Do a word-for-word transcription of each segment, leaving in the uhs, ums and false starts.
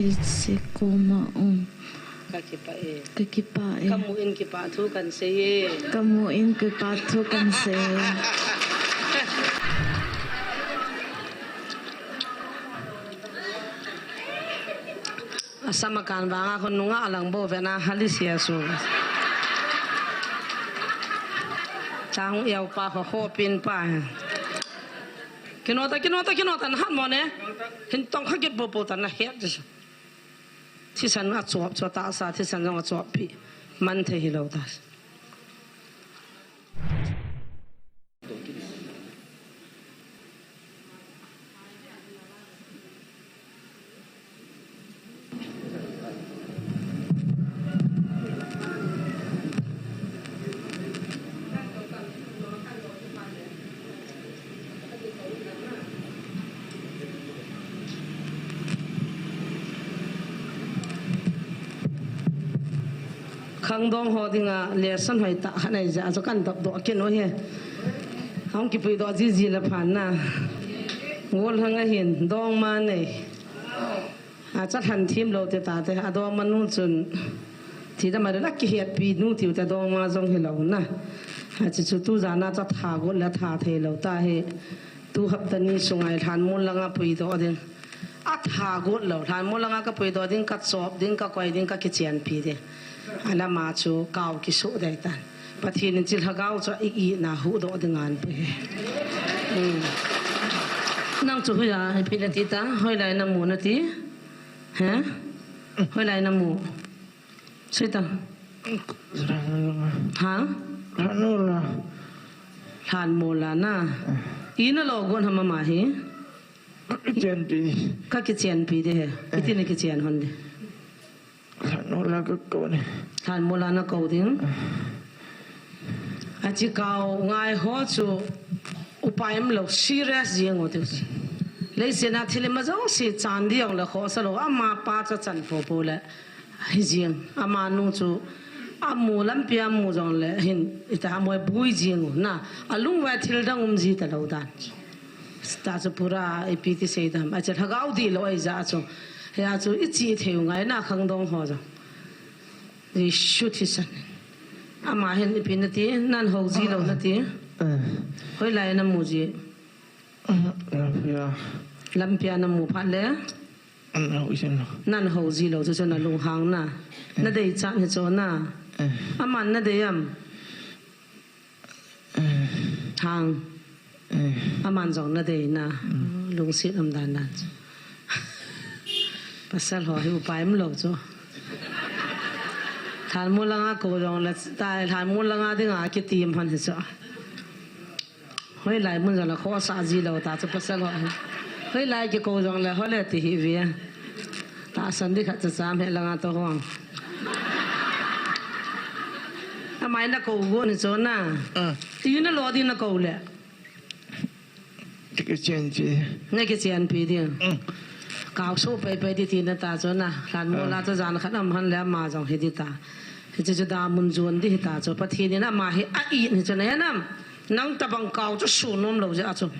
Hiche koma um. Ka kipah e. Ka kipah e. Ka mu in kipah thu kan sei e. Ka mu in kipah thu kan sei e. Asam akan vanga khun nunga alang bou vena hali sia su. Tang yau pa ho ho pin pa. Kinota, kinota, kinota, na hat mo ne? Hin tong kha kit bo bo ta na het dis. Thisan a chuap chuap ta sa, thisan jong a chuap pi. Man thei hi lo ta. Khangdong ho dinga lesson hoi ta khat nei ja, ajo kan dop doh kin o he. Hung kipui doh ji ji la phan na. Ngol hang a hin, dong ma nei. A, cha lhan thim lo te ta te, a dong ma nu chun. Thi da ma la kihet pi nu tiu ta dong ma jong hi lo na. A, chu chu tu ja na cha tha got la tha thei lo ta he. Tu hapta ni sungai lhan mol langa pui doh ding. A tha got lo, lhan mol langa ka pui doh ding, ka chop ding, ka koi ding, ka kichian pi ding. A lama chu kau kisu dai tan. Pathen in chi lhagao chu i, i na hu doh ding an pe. Hmm. Nang chu hoiya, i pi na ti ta, hoilai na mu na ti. He? Hoilai na mu. Sei ta. Ha? Lhan mol a. Lhan mol a na. I na lo gon ham ama hi. Ka kichian pi. Ka kichian pi de he. Iti na kichian hon de. Lhan mol a ka ko ni. Lhan mol a na ko ding. A chi kau ngai ho chu upai um lo serious jing o tiu. Leiset a thil ima jong si chan di jong le khosa lo ama pa cha chan po po le. Hi jing, ama nu chu, a mu lampi a mu jong le, hin, ita mo bui jing u, na, a lung vai thil dang um ji ta lo dan. Ta chu pura, i pi ti sei dam, a che lhagao di lo ai ja chu. He a chu, i chi thei u ngai na khangdong ho jong. Jesu thisan. Ama hin i pi na ti, nan ho ji lo na ti. Eh. Hoilai na mu ji. Eh, lampi a. Lampi a na mu phat le. An ho isin lo. Nan ho ji lo chu chu na lunghang na. Eh. Na dei chan hi chu na. Eh. Aman na dei am? Eh. Hang. Eh. Aman jong na dei na. Mm. Lungset um dan dan. Pasal ho hi upai um lo chu. Lhan mol langa ko jong le tai lhan mol langa dinga kitim han hi chu. Hoilai mun jong le khosa ji lo ta chu pasal ho. Hoilai kiko jong le hole ti hi ve. Tahsan di khat cha cha me langa to hong. Amai na ko go ni chu na. Ah. Ti na lo di na ko le. Ti kichian pi. Na kichian pi di. Mm. Kau so pai pai di ti na ta chu na. Lhan mol a chu jan khat am han le ama jong hi di ta. Hi chu chu da mun jon di hi ta chu. Pathen in ama hi a i ni chu na he nam. Nang tabang kau chu su nom lo jeh a chu.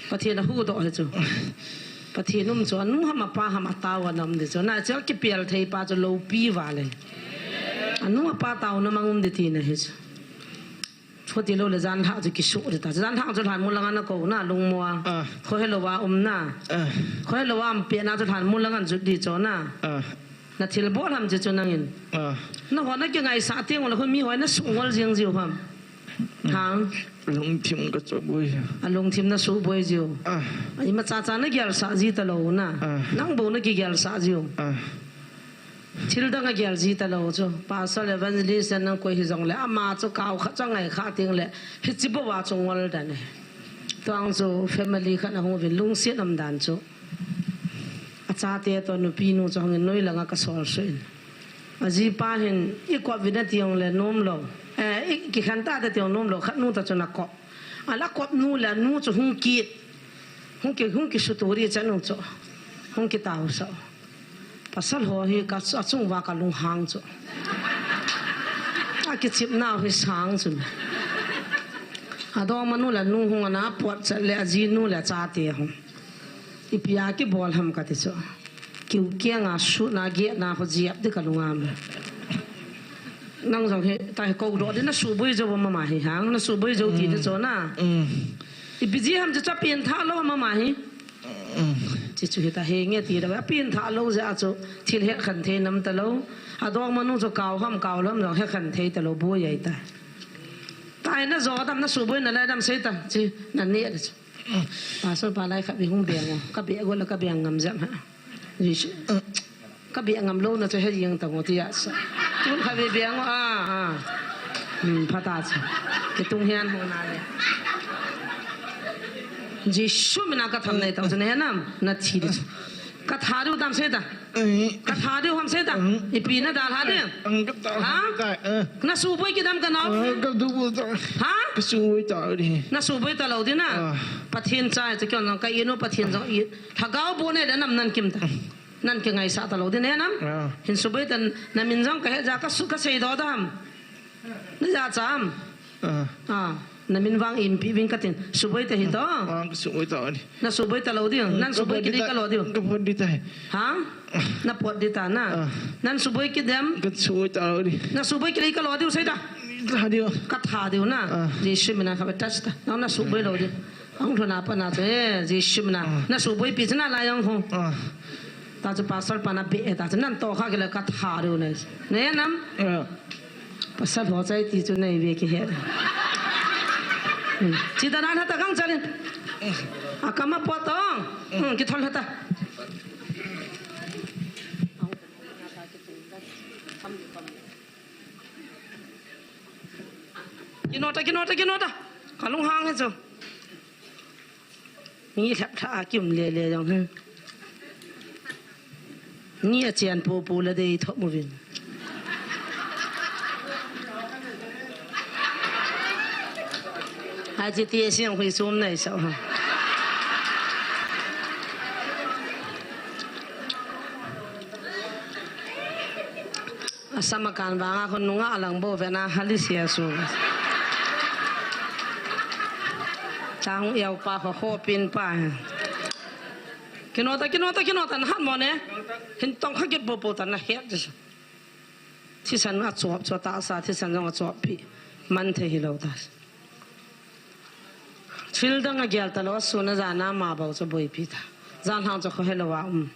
Pathen a hu doh hi chu. Pathen um chu, anu ham apa ham a tao a nam di chu. Na chu kipel thei pa chu lo pi va le. Anu apa tao na mang um di ti na hi chu. Choti lo le jan lha chu kisu di ta. Jan lha chu lhan mol langa na ko na lungmo a. Ah. Kho he lo wa um na. Ah. Kho he lo wa um pe na chu lhan mol langa jut di chu na. Ah. Na thil bol ham chu chu nangin. Ah. Na ho na kingaisah teng u le khu mi ho na su ngol jing jiu ham. Hang. Lungthim ka chu boi. A lungthim na su boi jiu. Ah. Ima cha cha na gel sah ji ta lo na. Ah. Nang bou na kigel sah jiu. Ah. Thil dang a gel ji ta lo chu. Pastor evangelist nang koi hi jong le. Ama chu kau kha cha ngai kha teng le. Hi chi bou a chu ngol dan e. Tuang chu family khat na hung vin lungset um dan chu. A chate to nupi nu chu hung in noi langa ka sol su in. A ji pa hin i kop vin a ti jong le nom lo. Eh, i kikhen ta ta ti jong nom lo. Khat nu ta chu na kop. A la kop nu le nu chu hung kit. Hung ki, hung ki suturi cha nu chu. Hung ki tau sa. Pasal ho hi ka, a chung va ka lunghang chu. A kichip nau hi sang chu. A dong ma nu le nu hung ana pot cha le a ji nu le chate hung. Ipi a kibol ham ka ti chu. Kiu kiang a sut na, giat na, ho jiap di ka lung am. Nang jong hi, ta hi ko do di na suboi jo mama hi hang, na suboi jo ti di jo na. Mm. Ipi ji ham chu cha pin tha lo mama hi. Mm. Chi chu hi ta he nge ti da, pin tha lo ja chu, thil he khan thei nam ta lo. A dong manu chu kau ham, kau lam jong he khan thei ta lo, boi ai ta. Ta na jo dam na suboi na lai dam sei ta, chi na ne di chu. Pastor pa lai khat bi hung beng o. Ka beng go la ka beng ngam jam ha. Jesu. Ka beng ngam lo na chu he jing ta ngo ti ya sa. Tun kha bi beng o a, a. Hmm, pha ta chu. Ke tung hian ho na le. Jesu mina ka tham nei ta chu ne nam na thi di chu. Ka tha diu dam sei ta. Eh. Ka tha diu ham sei ta. Mm. Ipi na dal ha di. Ang ka ta Ha? ta, eh. Na suboi kidam ka no. Ah, ka suboi ta. Ha? Ka suboi ta di. Na suboi ta lo di na. Ah. Pathen cha chu kyo no ka inu Pathen jong i. Lhagao bo ne da nam nan kim ta. Nan kingaisah ta lo di ne nam. Ah. Hin suboi ta na min jong ka he ja ka su ka sei do dam. Na ja cham. Ah. Ah, na min vang in pi ving ka tin. Suboi ta hi to. Ah, ka suboi ta di. Na suboi ta lo di. Hmm, Nan ka suboi pot ki di di ta. ka lo di. Ka pot di ta. Ha? Na pot di ta na. Ah. Nan suboi ki dem. Ka suboi ta lo di. Na suboi ki di ka lo di sei ta. Tha di. Ka tha di na. Ah. Jesu mina ka betas ta. Na na suboi lo di. Ang thona pa na te. Jesu mina. Ah. Na suboi pi na la yang ho. Ah. Ta chu pastor pa na be ta chu nan to kha ki la ka tha di na. Ne nam. Ah. Pasal ho chai ti chu nei ve ki he. Hmm. Chi ta nan ha ta kang chalin. A kama po tong. Hmm, ki thol ha ta. Ki nota, ki nota, ki nota. Ka lung hang he chu. Mi lhep lha a kim le le jong, hmm. Ni a chian po po la dei thop mu vin. A chi ti a siang hui sum nai sa ha. Asam a kan vang a khun nunga alang bo ve na hali sia su. Chang yau pa kho kho pin pa. Ki nota, ki nota, ki nota, na hat mo ne. Hin tong kha kit bo bo ta na het. Thisan a chop, chop ta sa, thisan jong a chop pi. Man thei hi lo ta. Thil dang a gel ta lo, sun a jan a ma bou chu boipi ta. Jan hang chu kho he lo a um.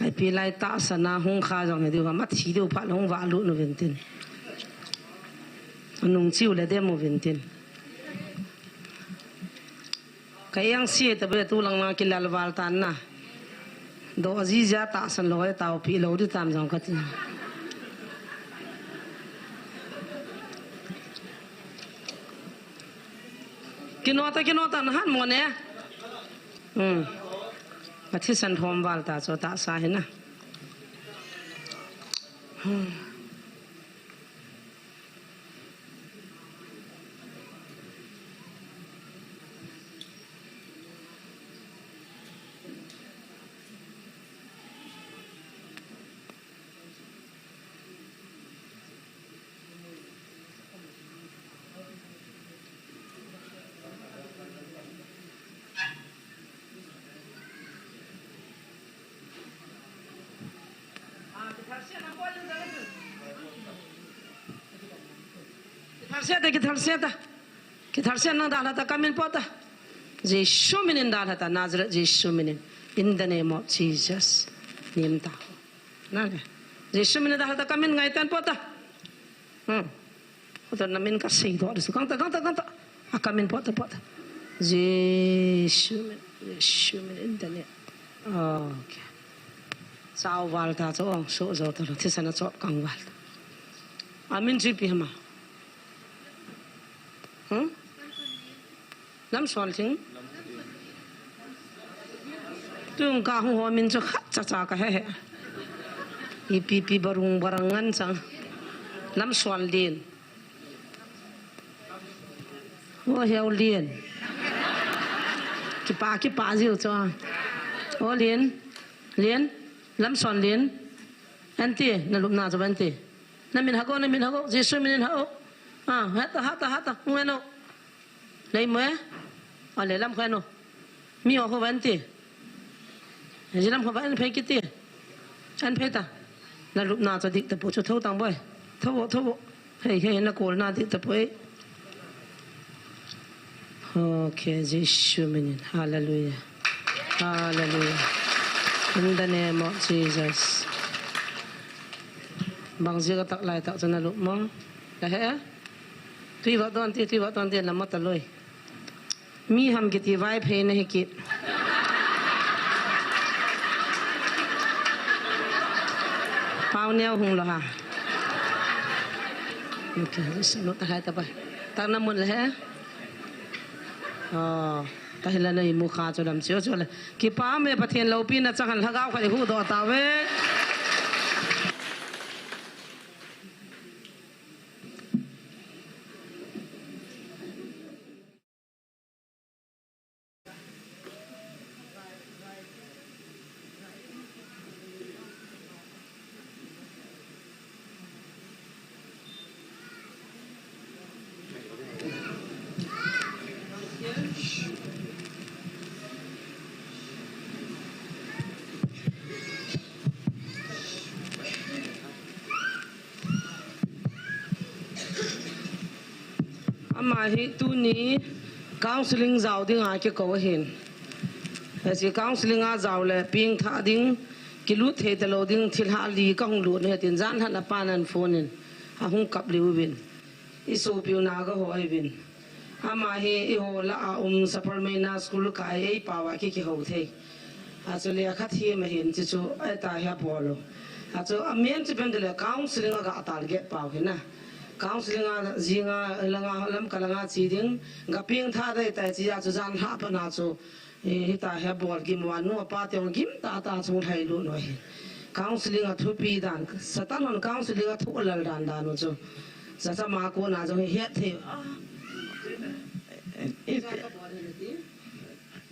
Ipi lai tahsan a hung kha jong he diu, ma thi diu phat hung va lut nu vin tin. Nung chiu le dem u vin tin. Ka eng si ta be tu lang na kilal val tan na. Do ji ja tahsan lo e tau pi lo di tam jong ka ti. Ki nota, ki nota na hat mo ne. Hmm. Ka thisan thom val ta chu tahsa hi na. Hmm. Ki thal se ta, ki thal se ta. Ki thal se nang dalha ta, kamin pot ta. Jesu minin dalha ta, Nazareth Jesu minin. In the name of Jesus. Nim ta. Na le. Jesu minin dalha ta, kamin ngai tan pot ta. Hmm. Hoton na min ka sei doh di su. Kang ta, kang ta, kang ta. A kamin pot ta, pot ta. Jesu min, Jesu min in the name. Okay. Chau val ta chu ong so jo ta lo. Thisan a chop kang val ta. A min chu ipi ham a. Hmm? Lamsuanlin. Tung ka hung ho min chu khat cha cha ka he he. Ipi pi barung barang ngan chang. Lamsuanlin. O Heulin. Kipa kipa jiu chu. O Lin. Lin. Lamsuanlin. Aunty, na lupna chu aunty. Na min hak o, na min hak o. Jesu min in hak o. Ah, hata, hata, hata. Ngai no. Nei mo e? Ale lam kho no. Mi o kho van ti. Ji lam kho van phei kiti. An phei ta. Na lup na cha dik ta pu chu tho tang boi. Tho, tho. Hei, hei, na kol na dik ta pu e. Okay, Jesu minin. Hallelujah. Hallelujah. In the name of Jesus. Bang ji ka tak lai tak cha na lup mo. La he? Tui va ton ti, tui va ton ti, la ma ta loi. Mi ham kiti vai phei na hi kit. Pau neo hung lo ha. Okay, no ta hai ta pai. Ta na mun le he. Oh, ta hi la na i mu kha cho lam cho cho le. Kipa me Pathen loupina chang han lhagao kha i hu do ta ve. Ama hi tuni counseling jao dinga kikou ahin. Hiche counseling a jao le pengtha ding, kilut thei talou ding, thilha li kahung lut ahi tin jan lhah a pan ahin phone in, ahung kap lih uvin. I sopiu na kaho ahiuvin. Ama hi eiho lah a um, Sapermeina school kai, eipao a ki, kihou thei. Achu lekha them ahin, chuchu ahi ta hi abol u. Achu amen chu pen tile counseling a ga target pau hi na. Counseling a jing a, langa, Lamka langa che ding, ga pengtha dei tai che a chu jan lhah a pan a chu, eh, hita hi abol gim uva, nu apa te jong gim tah tah chu lhai lut u ahi. Counseling a thupi dan, Satan hon counseling a thu lal dan dan u chu. Cha cha ma kona jong hi het thei.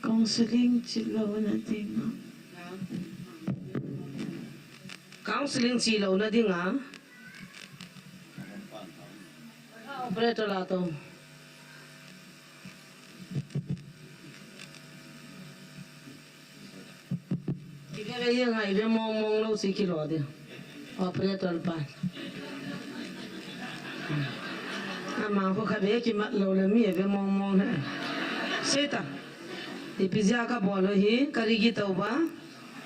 Counseling che louna dinga. Counseling che louna dinga. Operator la to. Ibe be ye ngai be mong mong lou si kilo de. Operator pa. Ama ko kha be kimat lou le mi be mong mong he. Seta. Ipi jeh a kabol u hi, kari kiti uva.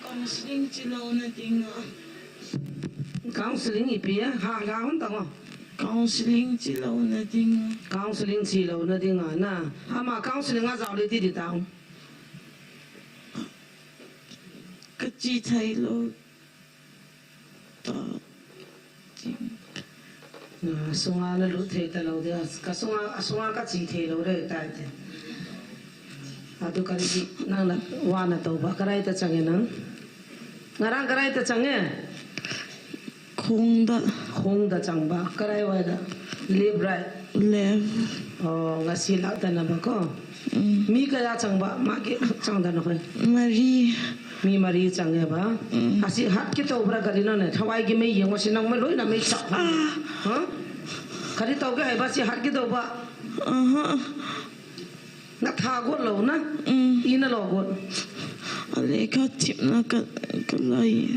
Counseling che louna dinga. Counseling ipi a, ha, ha, hon tang o. Counseling che louna dinga. Counseling che louna dinga, na. Ama counseling a jao le iti di tao. Ka che thei lou. Ta. Na, asunga na lut thei talou dia, ka sunga, asunga ka che thei lou re tai te. Atu kari nang na, wa na tou ba, karai ta chang e nang. Ngarang karai ta chang e. Khongda. Khongda chang ba, karai wai da. Left right. Left. Oh, ngasi lah ta na ba ko. Mm. Mi kaya chang ba, ma ki chang da na hoi. Mari. Mi mari chang e ba. Mm. Asi hat kito bra gari no ne, thawai ki mei yeng wasi nang ma loi na mei chak. Ah. Ha? Kari tau ke hai ba si hat kito ba. Aha. Na tha got lou na. Mm. I na lo got. A lekha thipna ka, ka lai.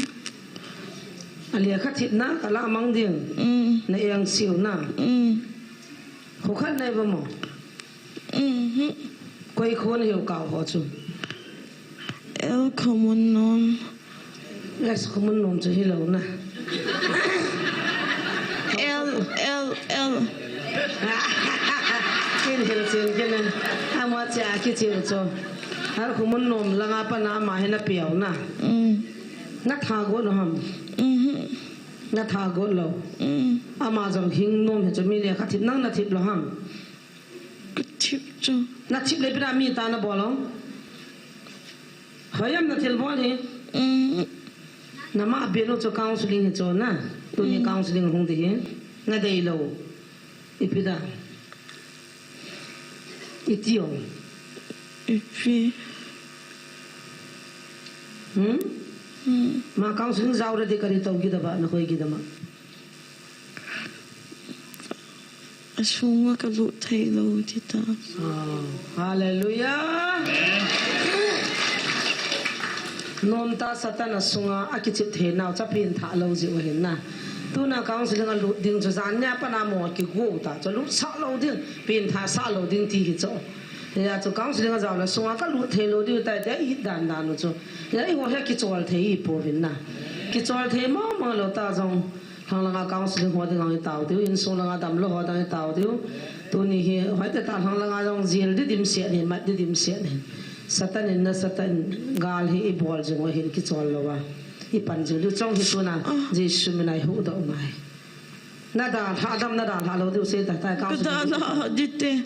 A lekha thipna ka la mang ding. Mm. Na eng siu na. Mm. Khu khat nei ba mo. Mhm. Koi khun hiu kau ho chu. L Khomunnom. S Khomunnom chu hilou na. L, L, L. Kin hil sin kin. Ama cha ki chiu chu. L Khomunnom langa pa na ma hi na piau na. Mm. Na tha got lou ham. Mhm. Na tha got lou. Mm. Ama jong hing nom hi chu mi lekha thip nang na thip lou ham. Ka thip chu. Na thip le pina mi ta na bol o. Hoiam na thil bol hi. Mm. Na ma bel u chu counseling hi chu na. Tuni Mm. counseling hung di hi. Na dei lou. Ipi da. Iti o. Ipi. Hmm? Hmm. Ma counseling jao re di kari tau gidaba na hoi gidama. Asunga kalut thei lou ti ta. Ah, hallelujah. Nomtah Satan asunga akichep thei nau chu apengthah lou jeh u ahin na. Tuna counseling alut ding chu jan nia pat a mo kigo ta chu lutsah lou ding, pengthah sah lou ding ti hi chu. Hijeh chun counseling ajao le sunga kalut thei lou diu tai ti a i dan dan u chu. Hijeh a eiho hi kichol thei ipouvin na. Kichol thei mong mong lou ta jong. Lhang langa counseling ho ding ang itao diu, insung langa damlou ho ding itao diu. Tuni hi, hoitah tah lhang langa jong jil di dimset ahin, mat di dimset ahin. Satan in na Satan gal hi ibol jing u ahin kichol lou a. Ipan jing diu chong hi tuna, Jesu mina ihuhdoh ngai. Na dalha dam, na dalha lou diu sei ta, tai counseling. Ka dalha di te.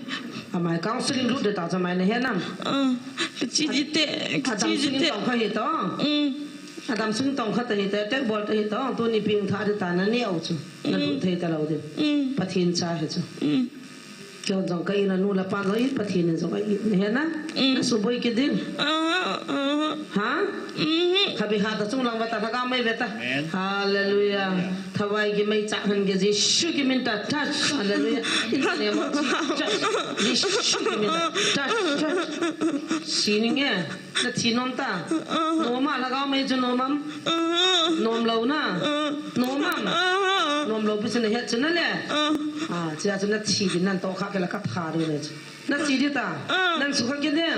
Amai counseling lut di ta, chamai na he nam. Ah, ka chi di te, ka chi di te. Adam sung tong kha hi to. Mm. Adam sung tong kha ta hi te, tek bol ta hi to. Tuni pengthah di ta na neo chu. Na lut thei ta lou di. Mm. Pathen cha hi chu. Mm. Keiho jong ka in a nu le pa jong i Pathen in jong a in, na he na? Mm. Na suboi kit ding. Ah, ah. Ha? Mm. Khabiha ta chunglang veta, lhagao mei veta. Amen. Hallelujah. Thavai ki meichah hen ki Jesu ki min ta touch. Hallelujah. In the name of Jesus. Jesu ki min ta touch, touch. Sining e. Na thi nom ta. Nom a, lhagao mei chu nom am? Nom lou na. Nom am? Nom lou pi chu na het chu na le. Ah, chia chu na thi di nan to kha ke la ka tha diu le chu. Na thi di ta. Nan sukha kit di.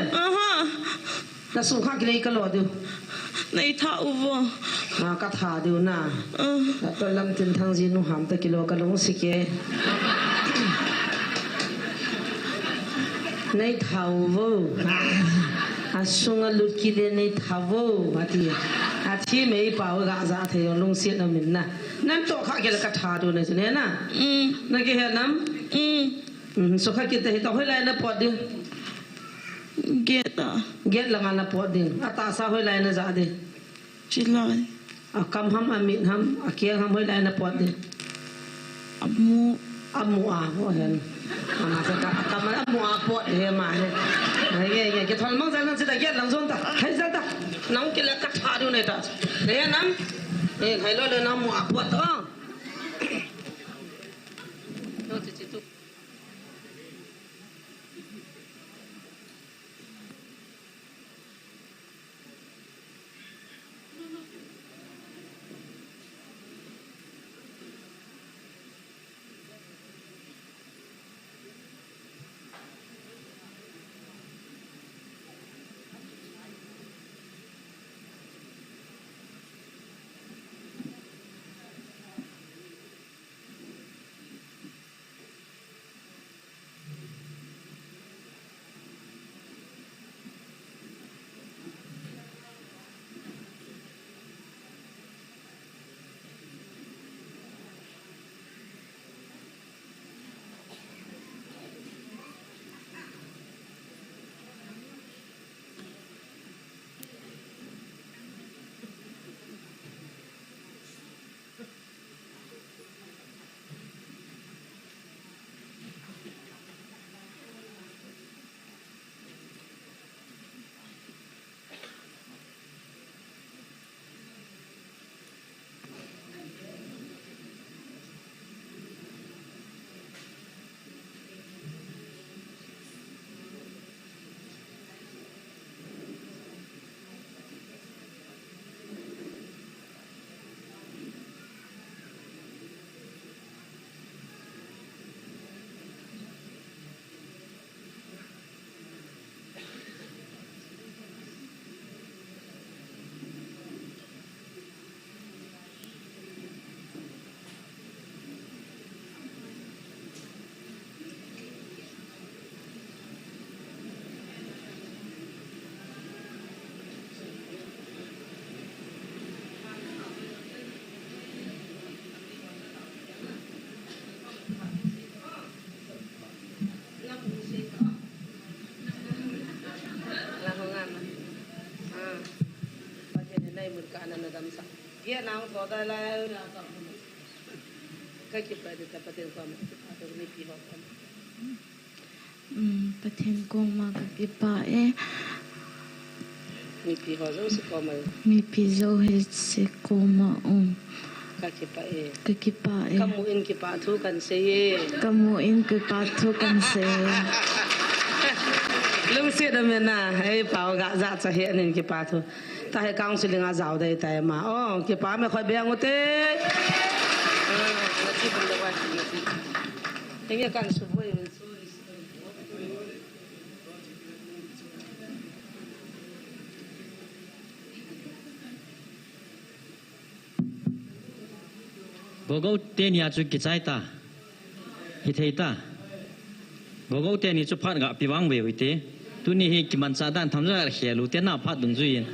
Na sukha kit le ka lo diu. Nei tha u vo. Ah, ka tha diu na. Ah. Ka to lam tin thang ji nu ham ta kilo ka lung si ke. Nei tha u vo. Asunga lut kit le nei tha vo. Ati. Athi mei pa u ga ja thei lungset na min na. Nan to kha ke la ka tha diu na chu ne na. Mm. Na kihe nam? Mm. Mm, sukha kit ta hi ta hoilai na pot di. Gate a. Gate langa na pot di. Atahsa hoilai na ja di. Chilai. Akam ham, amit ham, akeng ham, hoilai na pot di. Amu. Amu a, ho hen. Ama sa ka, akam amu a pot di he ma he. Nge, nge, kithol mang jal nang sita gate lang jon ta. Hai jal ta. Nang kila ka tha diu nei ta. Nei nam. Eh, hai lo le na amu a pot ta. Ka kipah di ta Pathen koma, kipah di mipi ho koma. Um, Pathen koma ka kipah e. Mipi ho jouse koma. Mipi jouse koma, um. Ka kipah e. Ka kipah e. Ka mu in kipah thu kan sei e. Ka mu in kipah thu kan sei e. Lungset a mena, ei pau ga ja cha he nin kipah thu. Tahe counseling a jao dei tai ma. Oh, kipah me khoi beng ute. Inge kan suboi. Gogou teni a chu kichai ta. Hithei ta. Gogou teni chu phat ga pi vang ve uvite. Tuni hi kimanchah dan tham ja khel u te na phat dungjui in.